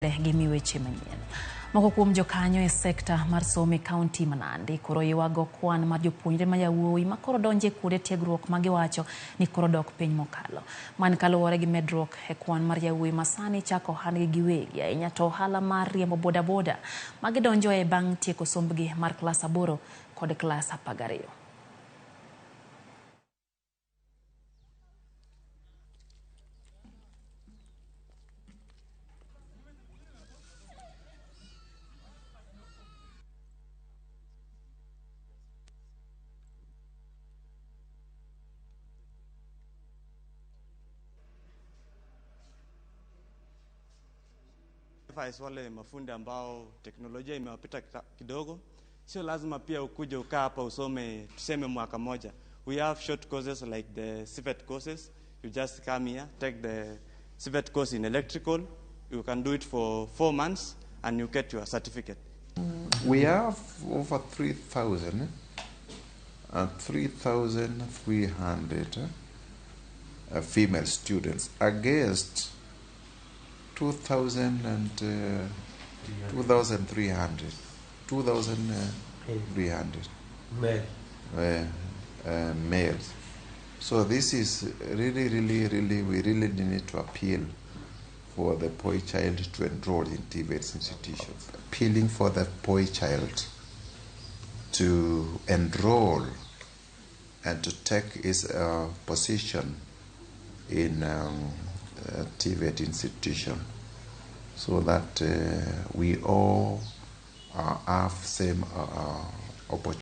Gi weche manyien. Moko kuom jokanyo e sekta mar somo e kaunti ma Nandi koro ywago kwan mar jopuonjre ma yawuowi ma koro donjo e kuonde tiegruok ma giwacho ni koro dok piny mokalo. Man kaluwore gi medruok e kwan mar yawuowi ma sani chako ohandgi giwegi ahinya to ohala mar riembo bodaboda ma gidonjoe bang' tieko sombgi mar klas 8 kod klas 12. Wale mafundi ambao teknolojia imewapita kidogo, sio lazima pia ukuje ukaa hapa usome tuseme mwaka moja. We have short courses like the CVET courses. You just come here, take the CVET course in electrical. You can do it for 4 months and you get your certificate. We have over 3,000 and 3,300 female students against 2,000 and 2,300, 2,300 males. So this is really, really, really, we really need to appeal for the boy child to enroll in TVET institutions. Appealing for the boy child to enroll and to take his position in TVET institution, so that we all have same opportunity.